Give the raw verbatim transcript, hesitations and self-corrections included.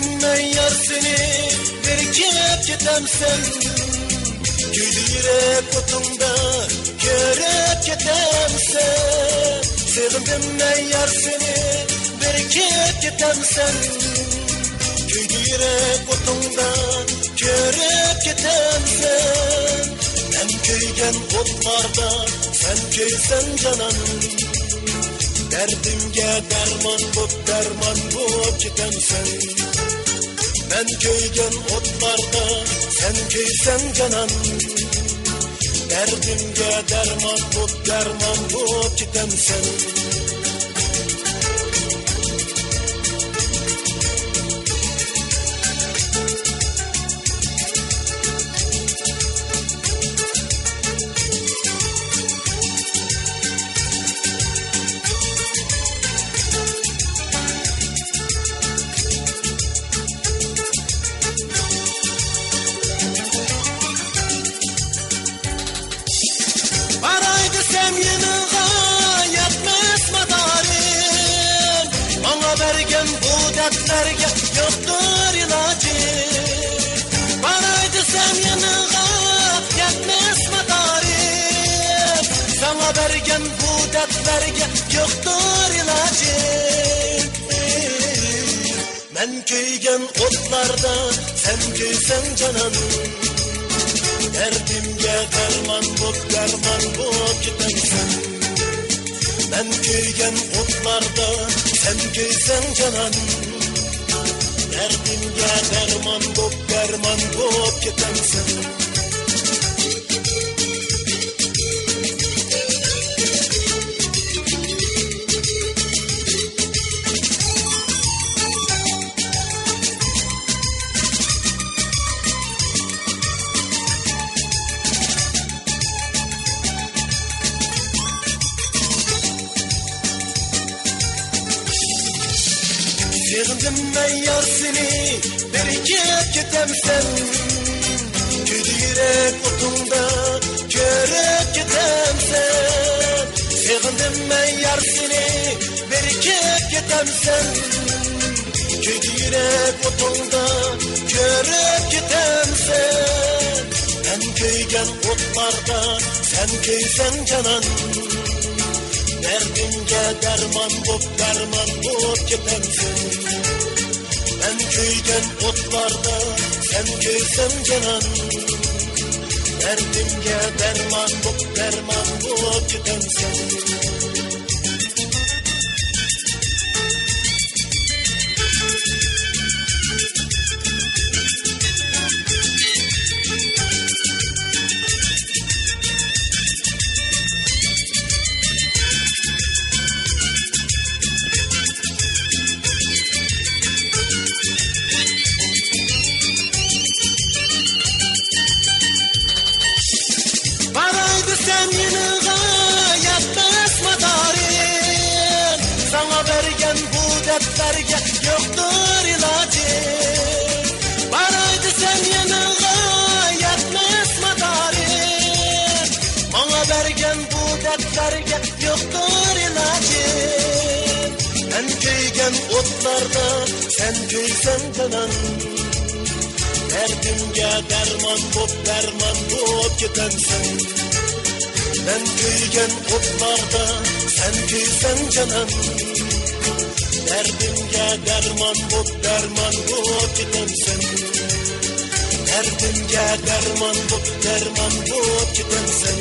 مەن يار سېنى بىر كېلىپ كېتەمسەن، كۆيدى يۈرەك ئوتۇڭدا كۆرۈپ كېتەمسەن. سېغىندىم مەن يار سېنى بىر كېلىپ كېتەمسەن، كۆيدى يۈرەك ئوتۇڭدا كۆرۈپ كېتەمسەن. مەن كۆيگەن ئوتلاردا سەن كۆيسەڭ جانان، دەردىمگە دەرمان بوپ، دەرمان بوپ كېتەمسەن. مەن كۆيگەن ئوتلاردا سەن كۆيسەڭ جانان، دەردىمگە دەرمان بوپ، دەرمان بوپ كېتەمسەن. باراي دېسەم يېنىڭغا يەتمەس مادارىم، ماڭا بەرگەن بۇ دەردلەرگە يوقتۇر ئىلاجىم. باراي دېسەم يېنىڭغا يەتمەس مادارىم، ساڭا بەرگەن بۇ دەردلەرگە يوقتۇر ئىلاجىم. مەن كۆيگەن ئوتلاردا سەن كۆيسەڭ جانان، دەردىمگە دەرمان بوپ، دەرمان بوپ كېتەمسەن. مەن كۆيگەن ئوتلاردا سەن كۆيسەڭ جانان، دەردىمگە دەرمان بوپ، دەرمان بوپ كېتەمسەن. سېغىندىم مەن يار سېنى، بىر كېلىپ كېتەمسەن؟ كۆيدى يۈرەك ئوتۇڭدا كۆرۈپ كېتەمسەن؟ سېغىندىم مەن يار سېنى، بىر كېلىپ كېتەمسەن؟ كۆيدى يۈرەك ئوتۇڭدا كۆرۈپ كېتەمسەن؟ مەن كۆيگەن ئوتلاردا سەن كۆيسەڭ جانان، دەردىمگە دەرمان بوپ، دەرمان بوپ كېتەمسەن؟ مەن كۆيگەن ئوتلاردا سەن كۆيسەڭ جانان، دەردىمگە دەرمان بوپ، دەرمان بوپ كېتەمسەن؟ باراي دېسەم يېنىڭغا يەتمەس مادارىم، ساڭا بەرگەن بۇ دەردلەرگە يوقتۇر ئىلاجىم. باراي دېسەم يېنىڭغا يەتمەس مادارىم، ماڭا بەرگەن بۇ دەردلەرگە يوقتۇر ئىلاجىم. مەن كۆيگەن ئوتلاردا سەن كۆيسەڭ جانان، دەردىمگە دەرمان بوپ، دەرمان بوپ كېتەمسەن؟ مەن كۆيگەن ئوتلاردا سەن كۆيسەڭ جانان، دەردىمگە دەرمان بوپ، دەرمان بوپ كېتەمسەن؟ دەردىمگە دەرمان بوپ، دەرمان بوپ كېتەمسەن؟